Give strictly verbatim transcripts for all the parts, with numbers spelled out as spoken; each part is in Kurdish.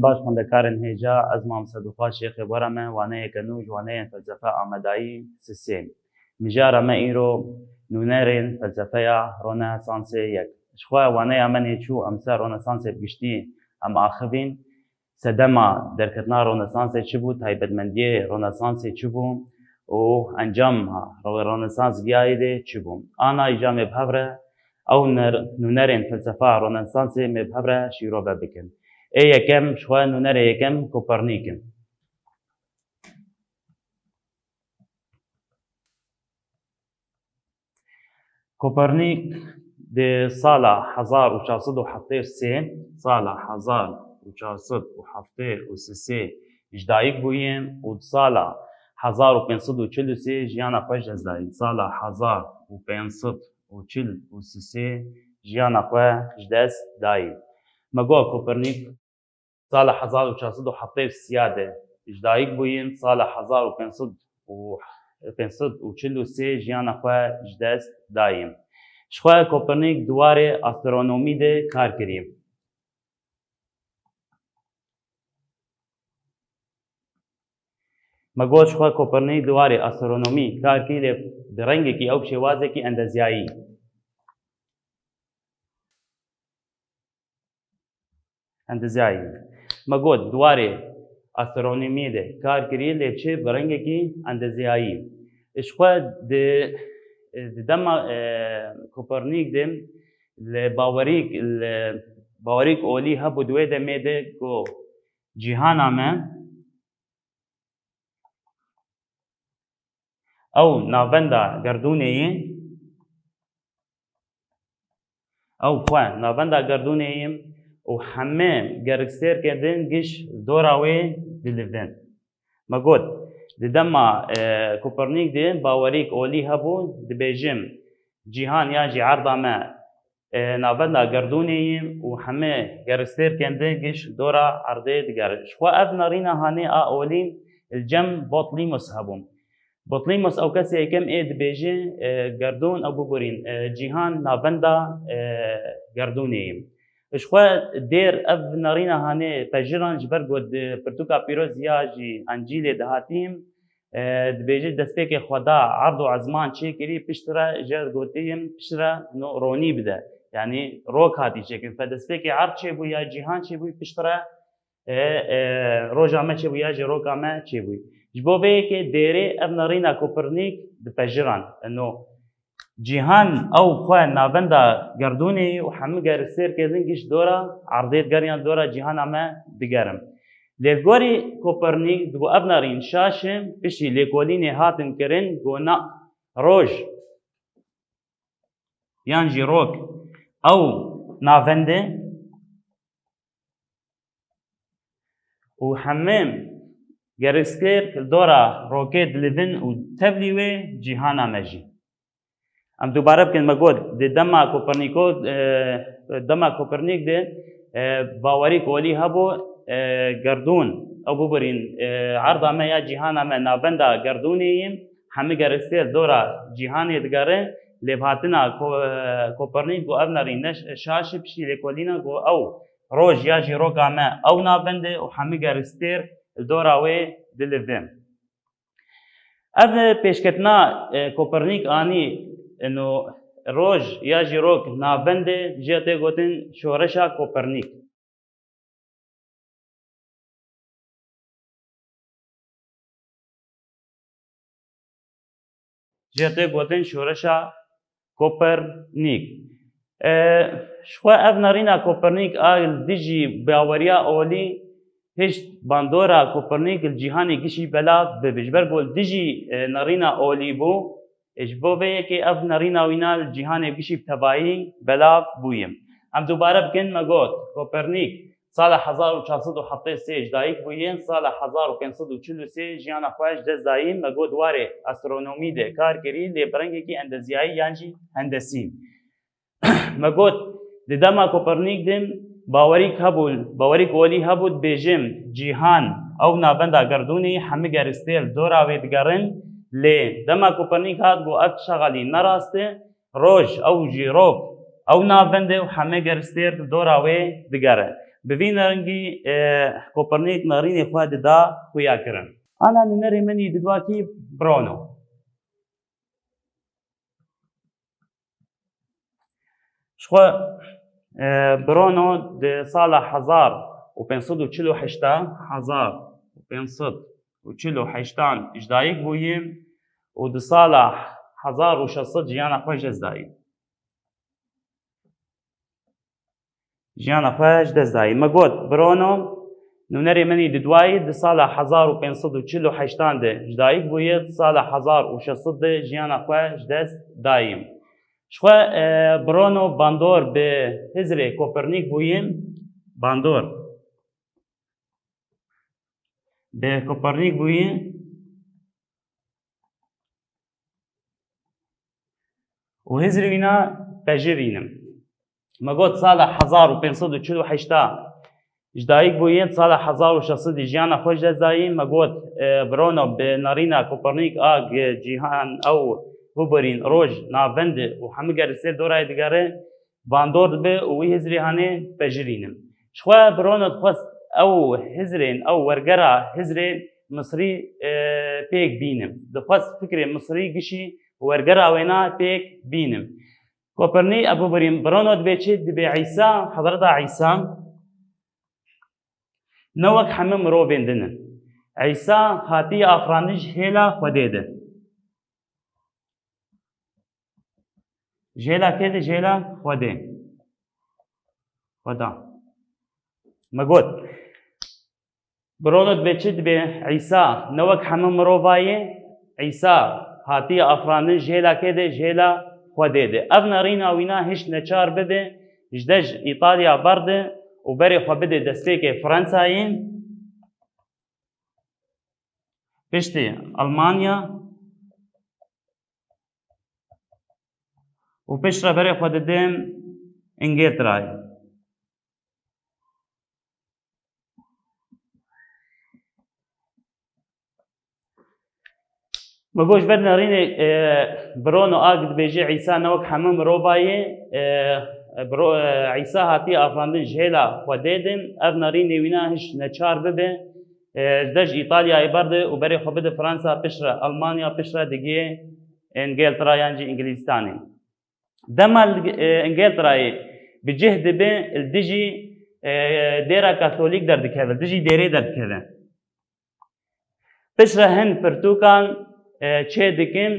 Baş xwendekarên hêja, ez Mam Sedûxa Şêxê we re me waneyeke nû ji waneyên felsefe amadeyî sisê. Mijara me îro nûnerên felsefeya Ronesansê yek. Ji xwe waneya me nêçû em ser Ronesansê bi giştî em axivîn. Sedema derketina Ronesansê çi bû, taybetmendiyê Ronesansê çi bû û encama Ro-, Ronesans giyayê dê çi bû. Ana îja me bi hev re ew ner-, nûnerên felsefa Ronesansê me bi hev re şîrove bikin. Ê yekem, ji xwe nûnerê yekem Kopernîk in. Kopernîk di sala hezar û çar sed û heftê û sê, sala hezar û çar sed û heftê û sê ji dayik bûye û di sala hezar û pênc sed û çil û sê jiyana xwe ji dest dayî. Sala hezar û pênc sed û çil û sê jiyana xwe ji dest dayî. Me got Kopernîk sala hezar û çar sed û heftê û sê de ji dayik bûye, sala hezar û pênc sed û, pênc sed û çil û sê jiyana xwe ji dest dayî. Ji xwe Kopernîk di warê astronomî de kar kiriye. Me got ji xwe Kopernîk di warê astronomî kar kiriye, lê bi rengekî ew bi şêwazekî endeziyayî. Endeziyayî. Me got di warê astronomiyê de kar kiriye, lê çi bi rengekî endeziyayî. Ji xwe di, di dema, e, Kopernîk de li bawerîk, li bawerîk olî hebû di wê demê de ku cîhana me ew navenda gerdûnê ye, ew xwe navenda gerdûnê ye û heme gerikstêrkên din giş dora wê dilivin. Me got, di dema, e, Kopernîk de bawerîk olî hebû, dibêjim, cîhan yan jî erda me e, navenda gerdûnê ye û heme geristêrkên din giş dora erdê digerin. Ji xwe ev nerîna hanê a olî li cem Botlîmos hebû. Botlîmos ew kesê yekem ê dibêje, e, gerdûn ew biborîn, e, cîhan navenda, e, gerdûnê ye. Ji xwe dêr ev nerîna hanê pejiran ji ber ku di pirtûka pîroz ya jî Encîlê de hatî, e, dibêje destpêkê Xweda erd û ezman çêkirî, piştre jê re gotiye, piştre no ronî bide. Yanî rok hatî çêkirin. Fe destpêkê erd çêbû ya cîhan çêbû, piştre, e, e, roja me çêbû ya jî roka me çêbû. Ji bo vê yekê dêrê ev nerîna Kopernîk dipejiran. No cîhan ew xwe navenda gerdûnê ye û hemû geristêrkên din giş dora erdê digerin yan dora cîhana me digerin. Lê gorî Kopernîk digot ev nerîn şaş e, piştî lêkolînê hatin kirin, got na, roj yan jî rok ew navend e û hemî geristêrk li dora rokê dilivin û tevlî wê cîhana me jî. Em dubare bikin, me got, di dema Kopernîko, e, dema Kopernîk de, e, bawerî kolî hebû, e, gerdûn, ew bibirîn, e, erda me ya cîhana me navenda gerdûnê ye, hemî geristêr dora cîhanê digere, lêvhatina Ko-, e, Kopernîk got ev nerîn ne ş-, şaş e, piştî lêkolîna got ew roj ya jî roka me ew navend e û hemî geristêr li dora wê dilivin. Ev pêşketina, e, Kopernîk anî, ino roj ya jî rok navendê jê tê gotin şoreşa Kopernîk. Jê tê gotin şoreşa Kopernîk. E, ji xwe ev nerîna Kopernîk a li dijî baweriya olî hişt bandora Kopernîk li cîhanê gişî belav bibe. Ji ber ku li dijî, e, nerîna olî bû, e, ji bo vê yekê ev nerîna wîna li cîhanê gişî bi tevayî belav bûye. Em dubare bikin, me got, Kopernîk sala hezar û çar sed û heftê û sê ji dayik bûye, sala hezar û pênc sed û çil û sê jiyana xwe ji dest dayî, me got warê astronomî de kar kirî, lê bi rengekî endeziyayî yan jî hendesî. Me got, di dema Kopernîk de bawerîk hebû, bawerîk olî hebû, dibêjin, cîhan, ew navenda gerdûnê, hemî geristêr dora wê digerin, lê dema Kopernîk hat, got, ev tişta xelî ne rast e, roj, ew jî rok, ew navend e û hemî geristêr dora wê digere. Bi vî nerengî, e, Kopernik narînê xwe dida xuyakirin. Ana nûnerê min î didwa kî? Bruno. Ji xwe, e, Bruno di sala hezar û pênc sed û çil û heşt, hezar û pênc sed û çil û heşt ji dayik bûye û di sala hezar û şeş sed jiyana xwe ji dest dayî. Jiyana xwe ji dest dayî. Me got, Bruno, nûnerê min î didwayî di sala hezar û pênc sed û çil û heşt de ji dayik bûye, di sala hezar û şeş sed de jiyana xwe ji dest dayî. Ji xwe, e, Bruno bandor bi hizrê Kopernik bûye. Bandor bi Kopernik bûye. Û hizrê wîna pejirînim. Me got sala hezar û pênc sed û çil û heşt ji dayik bûye, sala hezar û şeş sed jiyana xwe ji dest dayî. Me got, e, Bruno bi narîna Kopernik a gi cîhan ew biborîn roj navend û hemû geristê dorayê digere, bandor dibe û wî hizrê hanê pejirînim. Ji xwe Bruno dixwest ew hizrên, ew wergera hizrê Misrî, e, pêk bînim. Dixwest fikrê Misrî gişî wergera wêna pêk bînim. Kopernik, e, biborîn, Bruno dibê çi? Dibê Îsa, Hezreta Îsa ne wek hemû mirovên din in. Îsa hatiye afirandin ji hêla Xwedê de. Ji hêla kê de? Ji hêla Xwedê. Xweda. Me got. Bruno dibê çi? Dibê Îsa ne wek hemû mirova ye. Îsa hatiye afirandin ji hêla kê de? Ji hêla Xwedê de. Ev nerîna wîna hişt neçar bibe, ji dej Îtalya berde û berê xwe bide destpêkê Fransayê. Piştî Almanya û piştre berê xwe didin Îngilterayê. Me got ji ber nerînê, e, Bruno a dibêje Îsa ne wek hemû mirova ye, e, Bro-, e, Îsa hatiye afirandin ji hêla Xwedê de, ev nerînê wîna hişt neçar bibe, e, ji dej Îtalyayê berde û berê xwe bide Fransa, piştre Almanya, piştre digê Îngiltera yan jî Îngilîstanê. Dema li, e, Îngilterayê bi cih dibe, li dijî, e, dêra Katolîk derdikeve, li dijî dêrê derdikeve. Piştre hin pirtûkan, e, çê dikin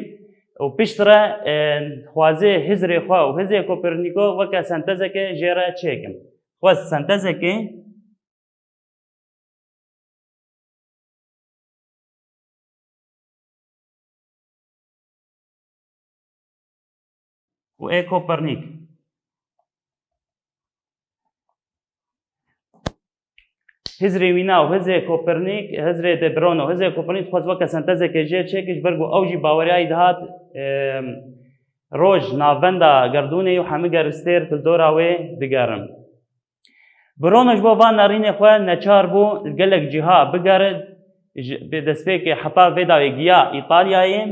û piştre, e, dixwaze hizrê xwe û hizrê Kopernîko weke sentezeke jê re çêkin. Xwest sentezeke û ê Kopernik. Hizrê wîna û hizrê Kopernik, hizrê de Bruno, hizrê Kopernik dixwest weke sentezeke jê çêke, ji ber ku ew jî baweriyayî dihat, em, roj navenda gerdûnê û hemî geristêr li dora wê digerin. Bruno ji bo van nerînê xwe neçar bû li gelek ciha bigere, ji, bi destpêkê heta vê dawê giya Îtalyayê.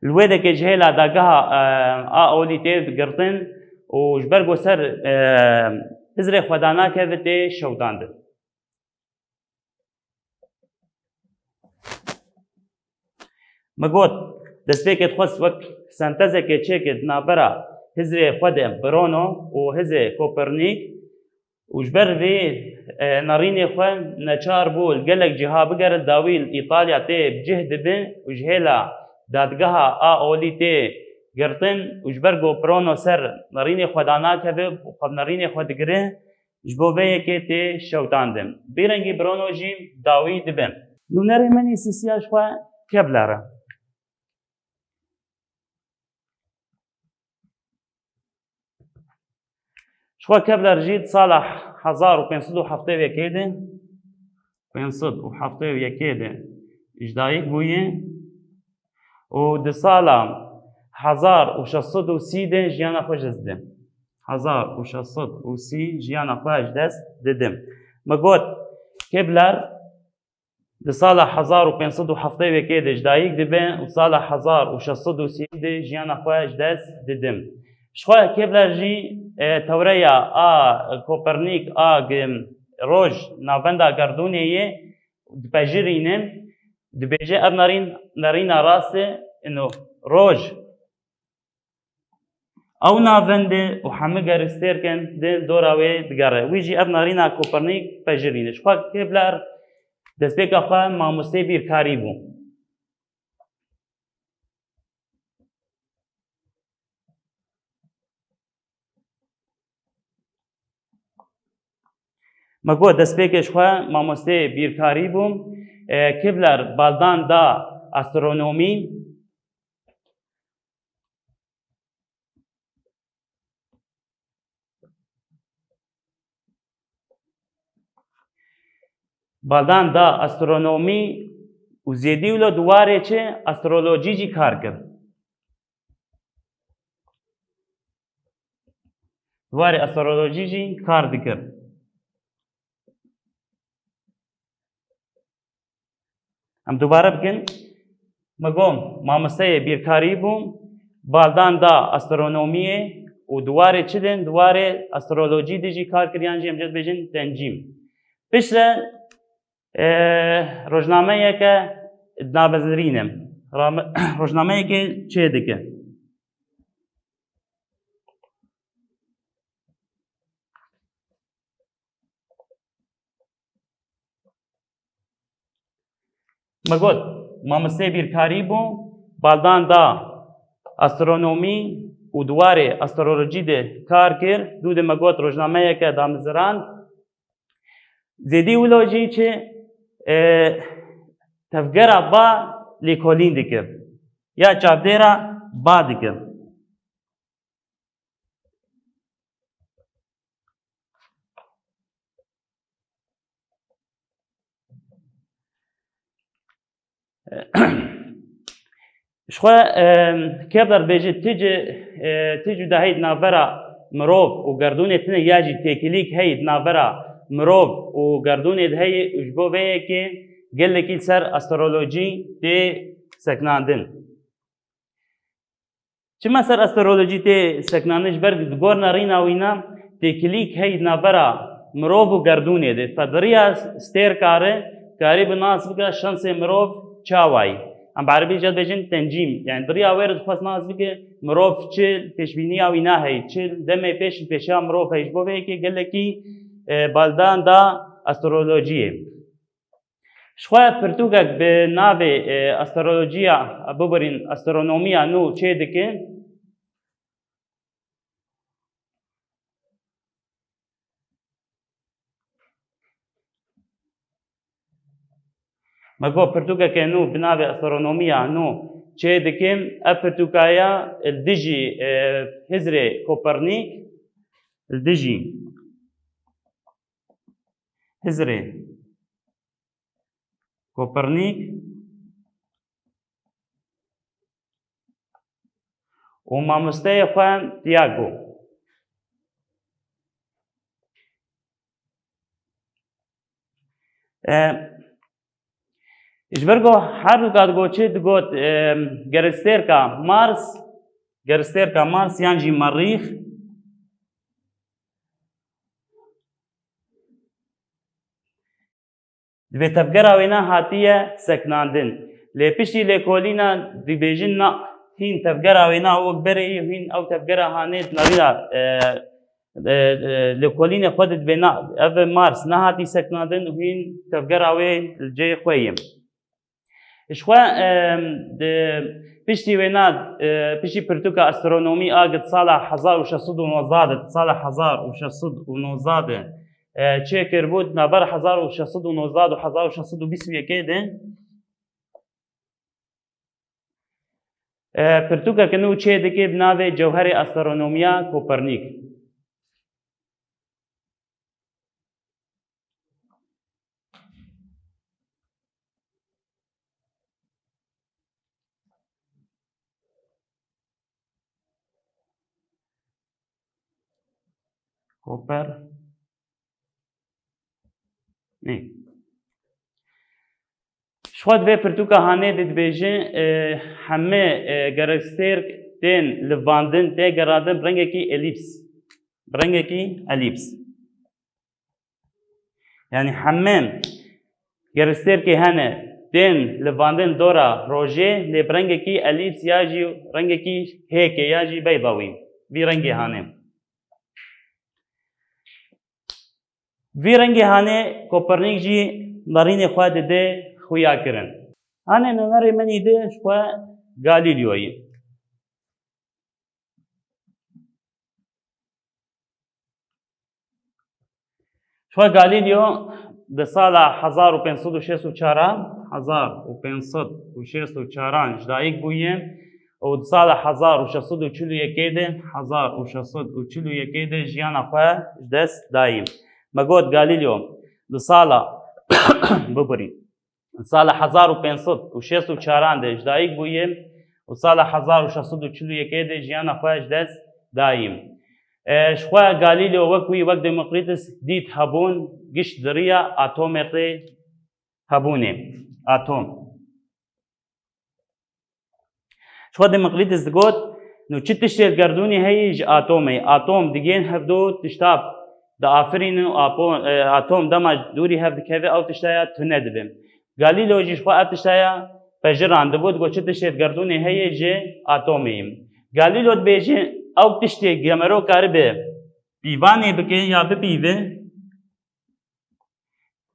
Li wê dekê ji hêla dageha, e, a olî tê girtin û ji ber ku ser, e, hizrê xwe danakeve tê şewitandin. Me got, destpêkê dixwest wek sentezekê çêke di navbera hizrê xwe de Bruno û hizrê Kopernik û ji ber vê, e, nerînê xwe neçar bû li gelek ciha bigere, dawî li Îtalya tê bi cih dibe û ji hêla dadgeha a olî tê girtin û ji ber ku Bruno ser nerînê xwe danakeve û xwe bi nerînê xwe digire, ji bo vê yekê tê şewitandin. Bêrengî Bruno jî dawî dibe. Nûnerê min î sisiya ji xwe Kepler e. Ji xwe Kepler jî di sala hezar û pênc sed û heftê û yekê de, pênc sed û heftê û yekê de ji dayik bûye û di sala hezar û şeş sed û sî de jiyana xwe ji dest dide. Hezar û şeş sed û sî jiyana xwe ji dest dide. Me got, Kepler di sala hezar û pênc sed û heftê û yekê de ji dayik dibe û sala hezar û şeş sed û sî de jiyana xwe ji dest dide. Ji xwe Kepler jî, e, tewreya a Kopernîk a g-, roj navenda gerdûnê yê dipejirîne, dibêje ev nerîn, nerîna rast e, ino roj ew navend e û hemû geristêrkên di dora wê digere. Wî jî ev nerîna Kopernîk pejirîne. Ji xwe Kepler destpêka xwe mamosteyê bîrkarî bû. Me got destpêkê ji xwe mamosteyê bîrkarî bû. E, Kepler baldan da astronomî. Baldan da astronomî û zêdî wilo di warê çi astrolojî jî kar kir. Di warê astrolojî jî kar dikir. Em dubare bikin. Me got, mamosteyê bîrkarî bû, baldan da astronomiyê û di warê çi din, di warê astrolojî de jî kar kir, yan jî em jê dibêjin tencîm. Piştre, e, rojnameyeke dinabezirîne. Rame-, rojnameyeke çê dike. Me got, mamosteyê bîrkarî bû, baldan da astronomî û di warê astrolojî de kar kir. Dû de me got rojnameyeke damezirand. Zêdî wilo jî çi, e, tevgera ba lêkolîn dikir. Ya çavdêra ba dikir. Ji xwe, e, Kepler bêje, ti ci, e, ti cudahî di navbera mirov û gerdûnê tune ya jî têkilîk heyî di navbera mirov û gerdûnê de heyî û ji bo vê yekê gelekî li ser astrolojî tê seknandin. Çima ser astrolojî tê seknandin? Ji ber di gor nerîna wîna têkilîk heyî di navbera mirov û gerdûnê de. Fediriya stêr kare, karî bi nas bike şansê mirov çawayî. Em bi erebî jî dibêjin tencîm. Yani di riya wê re dixwest nas bike mirov çi pêşbîniya wîna heyî, çi demê pêş li pêşiya mirov heyî. Ji bo vê yekê gelekî, e, baldan da astrolojiyê. Ji xwe pirtûkek bi navê, e, astrolojiya, biborîn, astronomiya nû çê dike. Me got pirtûkeke nû bi navê astronomiya nû çê dikim. Ev pirtûkaya li dijî, e, hizrê Kopernîk, li dijî hizrê Kopernîk û mamosteyê xwe Tiago. E, ji ber ku her du kat goçê digot, e, geristêrka Mars, geristêrka Mars yan jî Merîx, Divê tevgera wêna hatiye seknandin. Lê piştî lêkolîna dibêjin na, hîn tevgera wêna wek berê yê, hîn ew tevgera hanê di navîna, e, e, e, lêkolînê xwe de dibê na, ev Mars nehatî seknandin û hîn tevgera wê li cihê xwe ye. Ji xwe, e, di piştî wêna, e, piştî pirtûka astronomî a gi di sala hezar û şeş sed û nozda de, di sala hezar û şeş sed û nozda de, e, çêkiribû, di navbera hezar û şeş sed û nozda û hezar û şeş sed û bîst û yekê de, e, pirtûkeke nû çê dike bi navê Cewherê Astronomiya Kopernîk. Koper. Nê. Ji xwe di vê pirtûka hanê de dibêje, e, hemê, e, gerestêrk tên livandin, tê gerandin bi rengekî elîps. Bi rengekî elîps. Yanî hemên geristêrkê hene tên livandin dora rojê, lê bi rengekî elîps ya jî rengekî hêkê ya jî beydawî. Vî rengê hane. Vî rengê hane Kopernîk jî nerînê xwe dide xuya kirin. Hane nûnerê min î di ji xwe Galîlyoyî. Ji xwe Galîlyo di sala hezar û pênc sed û şêst û çaran, hezar û pênc sed û şêst û çaran ji dayik bûye û di sala hezar û şeş sed û çil û yekê de, hezar û şeş sed û çil û yekê de jiyana xwe ji dest dayî. Me got Galîlyo di sala, bibirî, sala hezar û pênc sed û şêst û çaran de ji dayik bûye û sala hezar û şeş sed û çil û yekê de jiyana xwe ji dest dayî. E, ji xwe Galîlyo wek wî, wek Demokritis dît hebûn, giş di riya atomê rê hebûnê. Atom. Ji xwe Demokritis digot, nû çi tiştê di gerdûnê heye ji atomê. Atom digên hevdu tişta diafirînin û apo-, e, atom dema dûrî hev dikeve, ew tiştaya tune dibe. Galîlyo jî ji xwe ev tiştaya pejirandibû, digot çi tiştê di gerdûnê heye ji atomê ye. Galîlyo dibêje, ew tiştê gemero karibe pîvanê bike ya bipîve,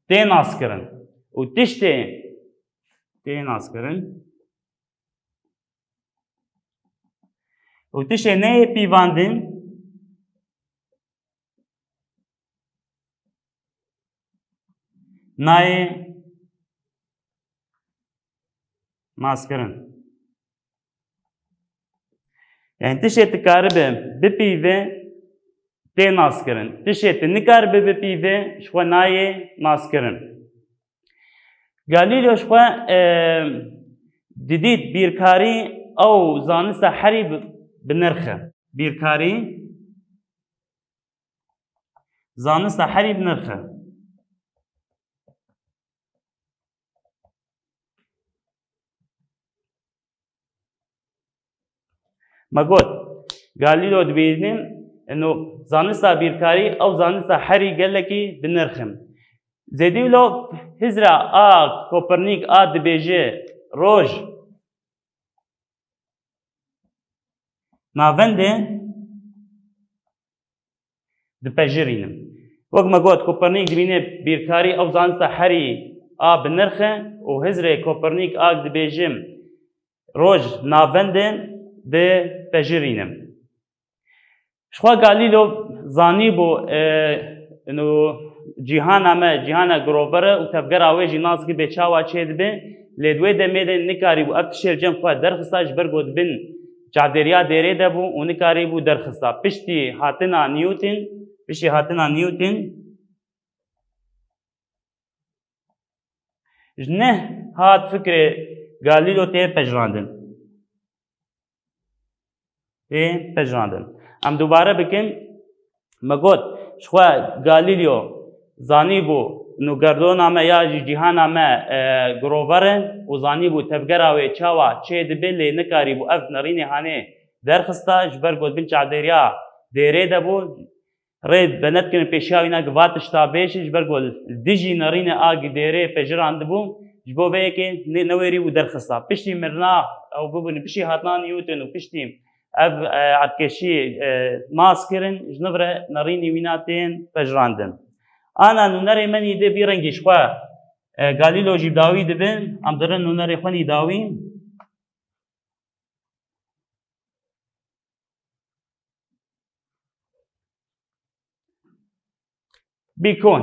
tê naskirin. Û tiştê tê naskirin. Û tiştê neyê pîvandin, nayê naskirin. Yani tiştê tu karibe bipîve, tê naskirin. Tiştê tu nikaribe bipîve, ji xwe nayê naskirin. Galîlyo ji xwe, e, didît bîrkarî ew zanista herî bi, bi nirx e. Bîrkarî, zanista herî bi nirx e. Me got, Galîlo dibînin, ino zanista bîrkarî, ew zanista herî gelekî bi nirx in. Zêdî wilo hizra a Kopernîk a dibêje roj navendê dipejirînim. Wek me got, Kopernîk dibîne bîrkarî ew zanista herî a bi nirx e û hizrê Kopernîk a dibêjim roj navendê dipejirînim. Ji xwe Galîlo zanîbû, e, ino cîhana me, cîhana girover e û tevgera wê jî nas dikibe çawa çêdibe, lê di wê demê de nikarîbû ev tiştê li cem xwe derxista, ji ber ku di bin çavdêriya dêrê de bû û nikarîbû derxista. Piştî hatina Newton, piştî hatina Newton, ji neh hat fikrê Galîlo tê pejirandin. Tê pejirandin. Em dubare bikin, me got, ji xwe Galîlyo zanîbû nûgerdona me ya jî cîhana me, e, girover e û zanîbû tevgera wê çawa çê dibe, lê nikarîbû ev nerînê hanê derxista, ji ber ku di bin çavdêriya dêrê de bû, rê bene dikirin pêşiya wî ne, gi va tişta bêjî, ji ber ku li dijî nerînê a gi dêrê pejirandibû, ji bo vê yekê ne-, newêrî bû derxista. Piştî mirina ew bibûn, piştî hatina Newton û piştî ev, e, erdkeşî, e, nas kirin, ji nû re nerînî wîna tên pejirandin. Ana nûnerê me nî dê vî rengî ji xwe, e, Galîlo jî bi dawî dibin, em dirin nûnerê xwe nî dawî. Bacon.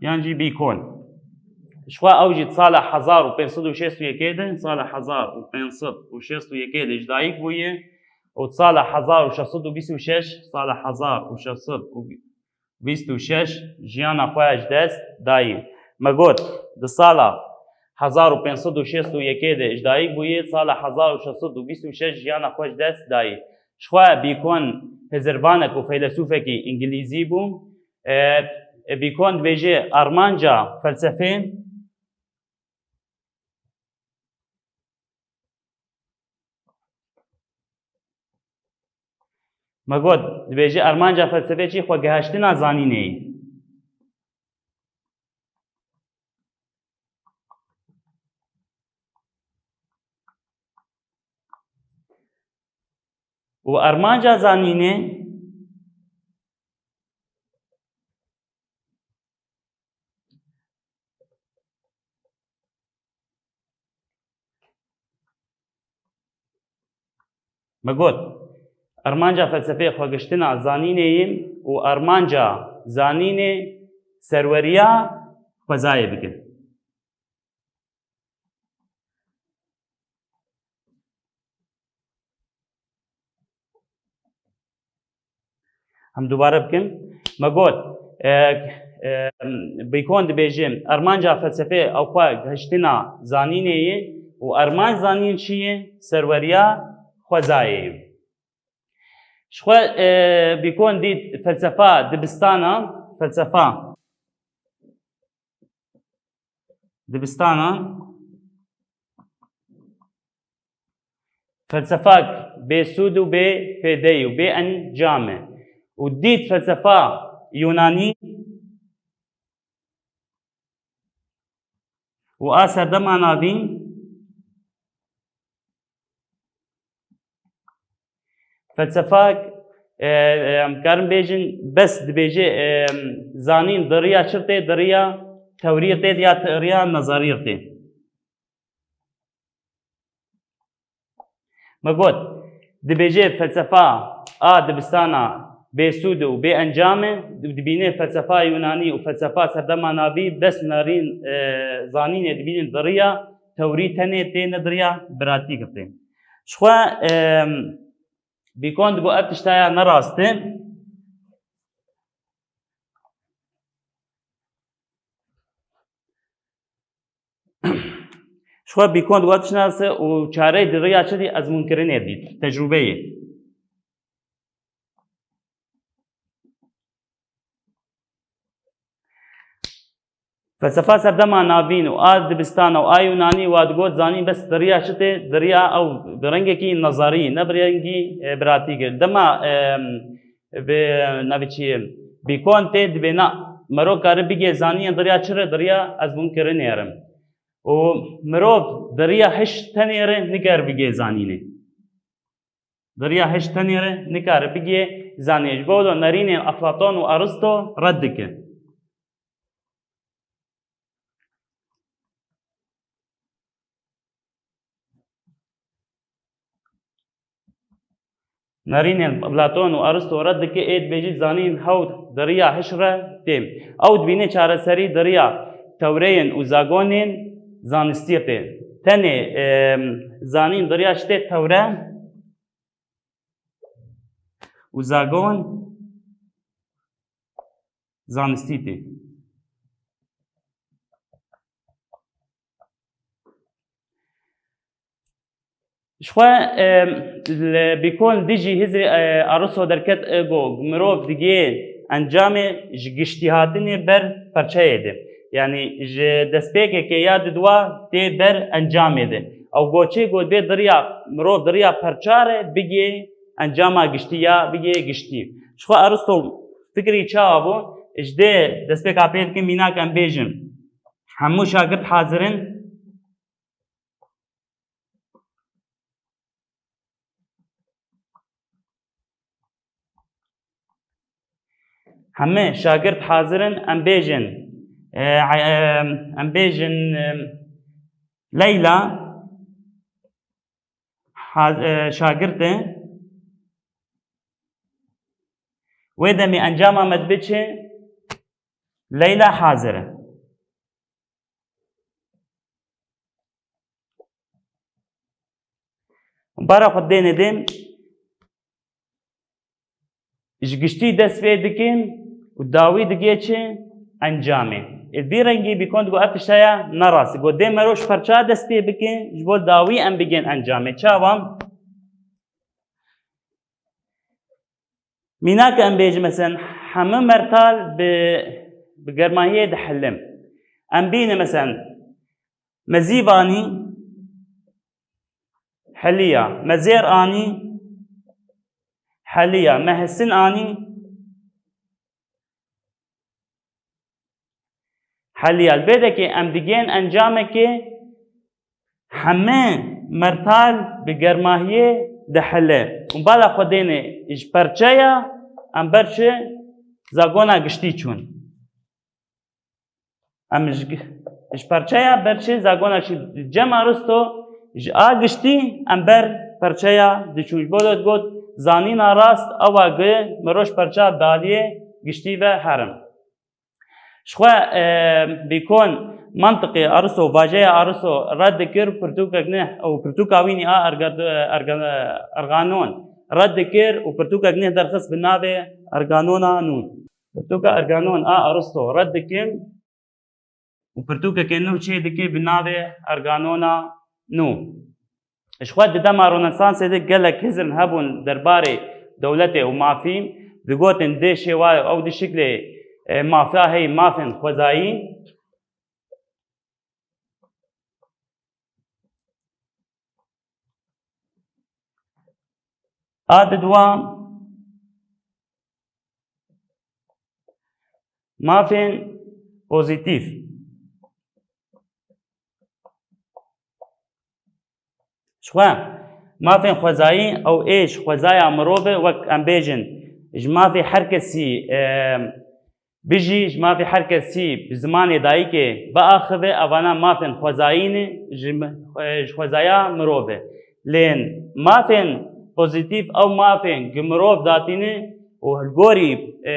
Yan jî Bacon. Ji xwe ew jî di sala hezar û pênc sed û şêst û yekê de, sala hezar û pênc sed û şêst û yekê de ji dayik bûye û di sala hezar û şeş sed û bîst û şeş, sala hezar û şeş sed û bîst û şeş jiyana xwe ji dest dayî. Me got, di sala hezar û pênc sed û şêst û yekê de ji dayik bûyî, sala hezar û şeş sed û bîst û şeş jiyana xwe ji dest dayî. Ji xwe Bacon hizirvanek û feylesûfekî îngilîzî bû. E, e, Bacon dibêje, armanca felsefê, Me got, dibêje armanca felsefê çi? Xwegihiştina zanînê ye. Û armanca zanînê Me got, armanca felsefê xwegiştina zanînê ye û armanca zanînê serweriya xwezayê bikin. Em dubare bikin. Me got, e, e, Bacon dibêje, armanca felsefê ew xwe gihiştina zanînê ye û armanc zanîn çi ye? Serweriya xwezayê ye. Ji xwe, e, Bacon dît felsefa dibistana, felsefa dibistana, felsefak bêsûd û bê fêdeyî û bê encam e. Û dît felsefa Yûnanî û a serdema navîn, felsefak, e, e, em karin bêjin, bes dibêje, e, zanîn di riya çi tê, di riya tewrî tê ya di riya nezarî tê. Me got, dibêje felsefa a dibistana bêsûd û bê encam e, dibîne felsefa Yûnanî û felsefa serdema navî bes narîn, e, zanînê dibînin di riya tewrî tenê tê, ne di riya pratîk tê. Ji xwe, e, Bacon digot ev tiştaya ne rast e. Ji xwe Bacon digot tişt ne rast e û çareyê di riya çi dî? Ezmûnkirinê dît, tecrûbeyê. Felsefa serdema navîn û a dibistana û a Yûnanî wa digot zanîn bes di riya çi tê, di riya ew bi rengekî nezarî, ne bi rengî, e, pratîk e. Dema, e, bi navê çi ye, Bacon tê dibê na, merov kare bigê zanînê di riya çi re, di riya ezmûnkirinê re. Û mirov di riya hişt tenê re nikare bigê zanînê. Di riya hişt tenê re nikare bigê zanînê. Ji bo nerînên Eflaton û Aristo red dike. Nerînên Platon û Aristo red dike, ê dibêjî zanîn hewt di riya hişt re tê. Ew dibîne çareserî di riya tewreyên û zagonên zanistî tê. Tenê, e, zanîn di riya çi tê? Tewre û zagon zanistî tê. Ji xwe, e, li Bacon dijî hizrê, e, Aristo derket, e, got, mirov digê encamê ji giştîhatinê ber perçeyê de. Yanî ji destpêkekê ya diduwa tê ber encamê de. Ew got çi? Got bê di riya, mirov di riya perça re bigê encama giştî ya bigê giştî. Ji xwe Aristo fikrî çawa bû? Ji dê destpêka pê dikin, mînak em bêjin. Hemû şagirt hazir in. Hemû şagirt hazir in, em bêjin, e, e, em bêjin, e, Leyla ha-, e, şagirt e. Wê demê encama me dibe çi? Leyla hazir e. Bara xwe dêne dê, ji giştî dest pê dikin û dawî digê çi? Encamê. Ê vî rengî Bacon digot ev tişt heye ne rast e. Got dê mero ji perça dest pê bike, ji bo dawî em bigên encamê. Çawa? Mînak em bêjin, meselen, hemû mertal bi, bi germahiyê dihilin. Em bîne, meselen, me zîv anî hiliya, me zêr anî Heliya me hesin anî. Heliya li bêdekê em digên encamekê heme mertal bi germahiyê dihile. Û bala xwe dêne ji perçeya em ber çi zagona giştî çûn. Em ji, ji perçeya ber çi zagona çi cem Aristo ji a giştî em ber perçeya diçûn. Ji bo got zanîna rast ewa gi miroj perça daliyê giştî ve herin. Ji xwe, e, Bîkon mantiqê Aristo, vajeya Aristo red dikir, pirtûkek neh û pirtûka wînî a erga-, erga-, erganon red dikir û pirtûkek neh derxist bi navê erganona nû. Pirtûka erganon a Aristo red dikin û pirtûkeke nû çê dike bi navê erganona nû. Ji xwe di dema Ronesansê de gelek hizrin hebûn derbarê dewletê û mafî. Digotin dê şêwayê ew di şiklê, e, mafiya heyî mafên xwezayî. A di dua mafên pozîtîf. Ji xwe mafên xwezayî ew ê ji xwezaya mirove wek em bêjin ji mafê her kesî, e, bijî, ji mafê her kesî bi zimanê dayikê biaxive, evana mafên xwezayî ne, ji, e, ji xwezaya mirove. Lên mafên pozîtîf ew mafên gi mirov datîne û li gorî, e,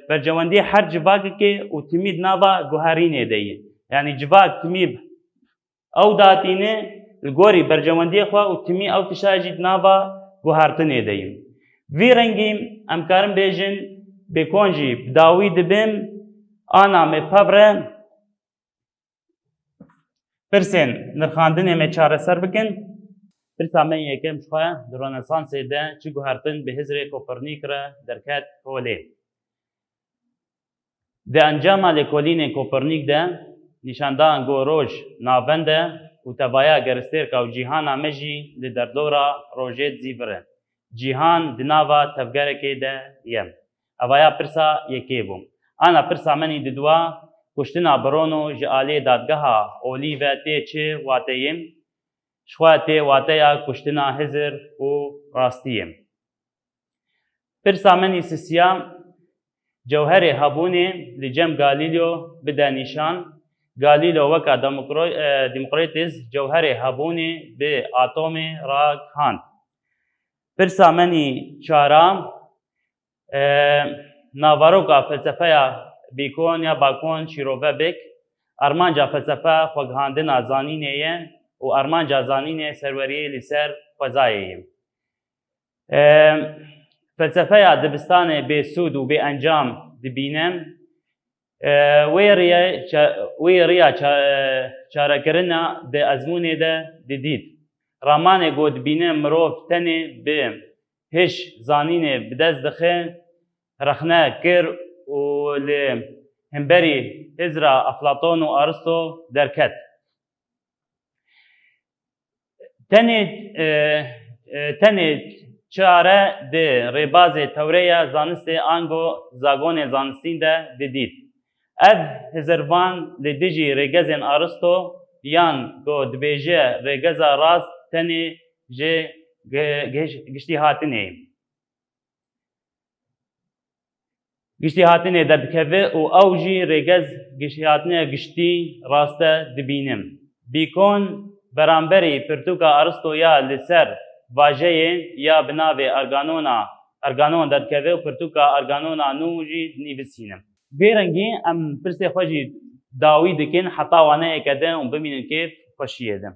bercewendiyê her civakekê û timî di nava guherînê de ye. Yanî civak timî ew datîne li gorî bercewendiyê xwe û timî ew tişta jî di nava guhertinê de ye. Vî rengî em karin bêjin Bêkon jî bi dawî dibin, ana me pevre pirsên nirxandinê me çareser bikin. Pirsa me yekem ji xwe di Ronesansê de çi guhertin bi hizrê Kopernîk re derket holê? Di encama lêkolînên Kopernîk de nîşan dan ku roj navend e û tevaya geristêrka û cîhana me jî li derdora rojê dizîvire. Cîhan di nava tevgerekê de ye. Evaya pirsa yekê bû. Ana pirsa menî di dua kuştina Brono ji aliyê dadgeha olî ve tê çi wateyê? Ji xwe tê wateya kuştina hizir û rastiyê. Pirsa menî sisiya cewherê hebûnê li cem Galileo bide nîşan. Galileo weka Demokro-, e, Demokrîtis cewherê hebûnê bi atomê ragihand. Pirsa menî çara, e, naveroka felsefeya Bîkon ya Bakon şîrove bik, armanca felsefe xwegihandina zanînê ye û armanca zanînê serweriyê li ser xwezayê ye. E, felsefeya dibistanê bêsûd û bêencam dibîne. E, wê riya ça-, wê riya ça-, çarekirina di ezmûnê de didît. Ramanê ku dibîne mirov tenê bi hiş zanînê bi dest dixe, rexne kir û li hemberî hizra Eflaton û Aristo derket. Tenê, e, e, tenê çare di rêbazê tewreya zanistê ango zagonê zanistîn de didît. Ev hizirvan li dijî rêgezên Aristo yan ku dibêje rêgeza rast tenê ji gi-, giş-, giştîhatinê. Giştîhatinê derdikeve û ew jî rêgez giştîhatinê giştî raste dibîne. Bîkon beramberî pirtûka Aristo ya li ser vajeyê ya bi navê Erganona, Erganon derdikeve û pirtûka Erganona nû jî dinivîsîne. Vê rengî em pirsê xwe jî dawî dikin heta waneyeke din û bimînin kêf xweşiyê de.